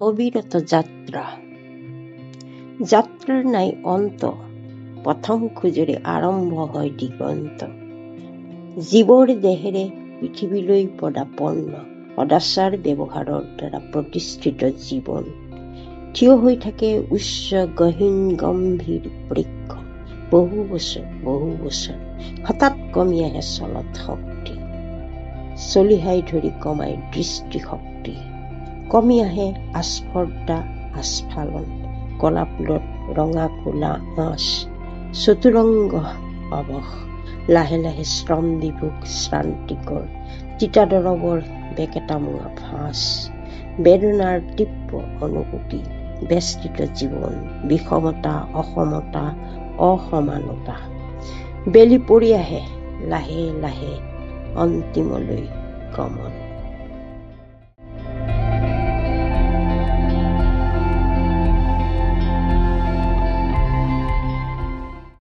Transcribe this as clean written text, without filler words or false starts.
অবিৰত যাত্ৰা। যাত্ৰাৰ নাই অন্ত, প্ৰথম খোজেৰে আৰম্ভ হয় দিগন্ত। জীৱৰ দেহেৰে পৃথিৱীলৈ পদাপন্ন, সদাচাৰ ব্যৱহাৰৰ দ্বাৰা প্ৰতিষ্ঠিত জীৱন। থিয় হৈ থাকে উচ্চ গহীন গম্ভীৰ বৃক্ষ, বহু বছৰ বহু বছৰ। হঠাৎ কমি আহে চলত শক্তি, চলিহাই ধৰি কমাই দৃষ্টিশক্তি। কমি আহে আস্ফৰ্ধা আস্ফালন, কলা ফুলত ৰঙা ক'লা আঁচ, চতুৰংগ অৱস। লাহে লাহে শ্ৰম দিভোগ শ্ৰান্তিকৰ, তিতা দৰৱৰ বেকেটামুৱা ফাঁচ, বেদনাৰ তীব্ৰ অনুভূতি, বেষ্টিত জীৱন, বিষমতা অসমতা অসমানতা। বেলি পৰি আহে লাহে লাহে অন্তিমলৈ গমন।